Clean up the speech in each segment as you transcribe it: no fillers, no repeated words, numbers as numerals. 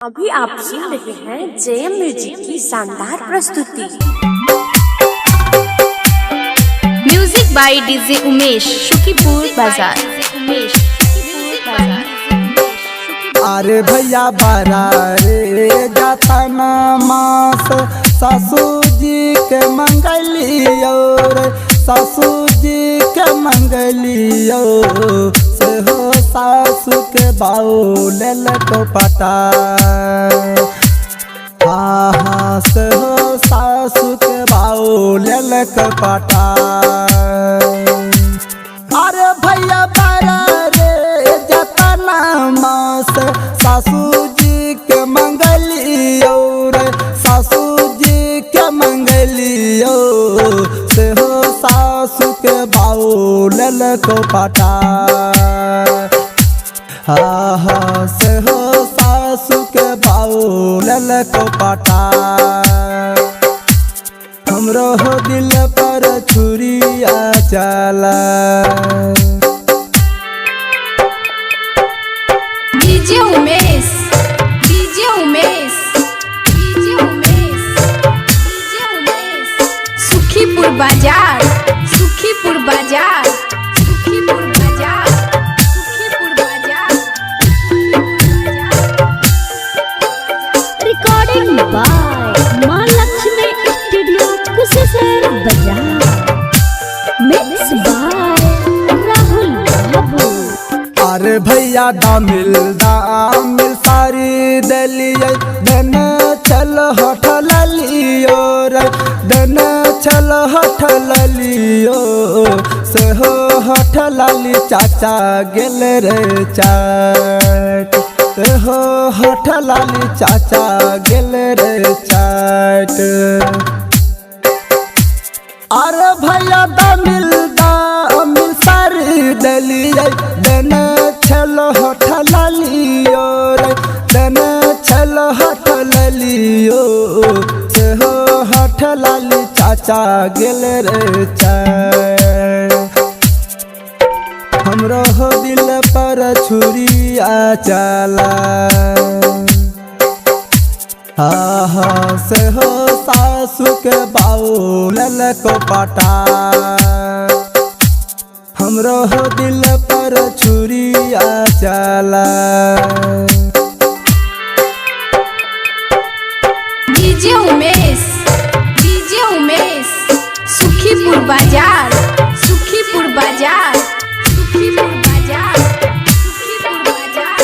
अभी आप सुन रहे हैं जेएम म्यूजिक की शानदार प्रस्तुति। Music by DJ Umesh, Sukhipur Bazar. Umesh. अरे भैया बारा रे जाता ना मास सासू जी के मंगलियो रे, सासू जी के मंगलियो से हो सासू के बाऊ लेल को पटा। हाँ हाँ से हो सासू के बाऊ लेल को पटा। अरे भैया बारा रे जाता ना मास सासू जी के मंगलियो रे, सासू जी के मंगलियो से हो सासू के बाऊ लेल को पटा। हाँ हाँ से हो सासू के बाऊ लेल को पटा। हमरो हो दिल पर छुरिया चला। DJ Umesh, DJ Umesh, DJ Umesh, DJ Umesh. Sukhipur Bazar, Sukhipur Bazar, Sukhipur Bazar, Sukhipur Bazar. Recording by Maa Lakshmi studio Kusheshwar Bazar. Mix by Rahul Babu. अरे भैया दामिल दामिल सारी दलिए देन चल होठल लियो रे, देन चल होठल लियो से हो होठल ली चाचा गेल रे चाट, से हो होठल ली चाचा गेल रे चाट। अरे भैया दामिल दामिल सारी दलिए देन छल होठल लियो रे, देन छल होठल लियो से हो होठल ली चाचा गेल रे चाट। हमरो हो दिल पर छुरिया चला। हाँ हाँ से हो सासू के बाऊ लेल को पटा। हमरो हो दिल पर छुरिया चला। DJ Umesh, DJ Umesh, Sukhipur Bazar, Sukhipur Bazar, Sukhipur Bazar, Sukhipur Bazar.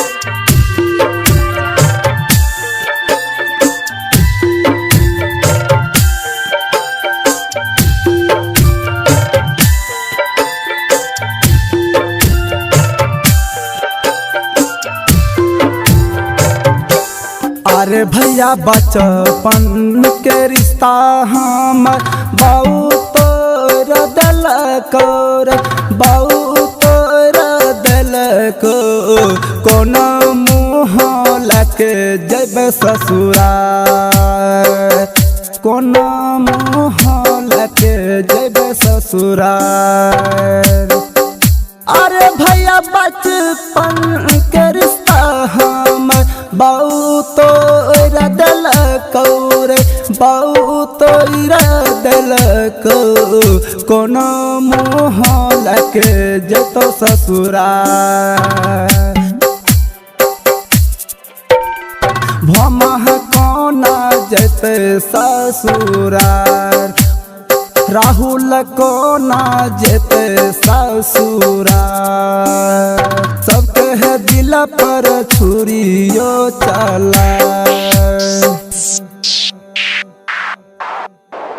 अरे भैया बचपन के रिश्ता हम बाऊ तोर दिलक रे, बाऊ तोर दिलक कोनो मुँह लके जब ससुरार, कोनो मुँह लके जब ससुरार। अरे भैया बचपन के रिश्ता हम बाऊ तोर दिलक रे, बाऊ तोर दिलक कोनो मुँह लके जतो ससुरार। भमह कोना जते ससुरार, राहुल कोना जेते ससुरार। सबके है दिल पर छुरियो चला।